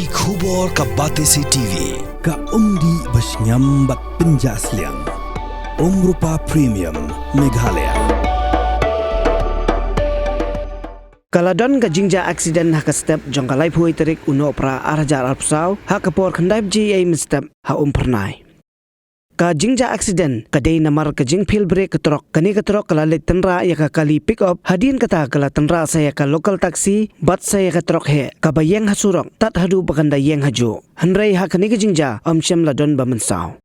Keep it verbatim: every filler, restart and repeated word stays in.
Ki khubor ka Batesi T V, ka umdih ba shngiam bad pynjah sliang. Umrupa Premium, Meghalaya. Ka la don ka jingjia aksiden ha ka step jong ka laiphew tarik u Nohprah ar hajar arphew saw, ha ka por khyndai baje ei mynstep ha Umphyrnai. Ka jingjia aksiden ka dei namar ka jingphil brek ka trok. Kane ka trok ka la leit tynrah ïa ka kali pick up, hadien kata ka la tynrah sa ïa ka local taxi bad sa ïa ka trok heh, kaba ïeng ha surok tad haduh ba kan da ïeng hajuh. Hynrei ha kane ka jingjia ym shym la don ba mynsaw.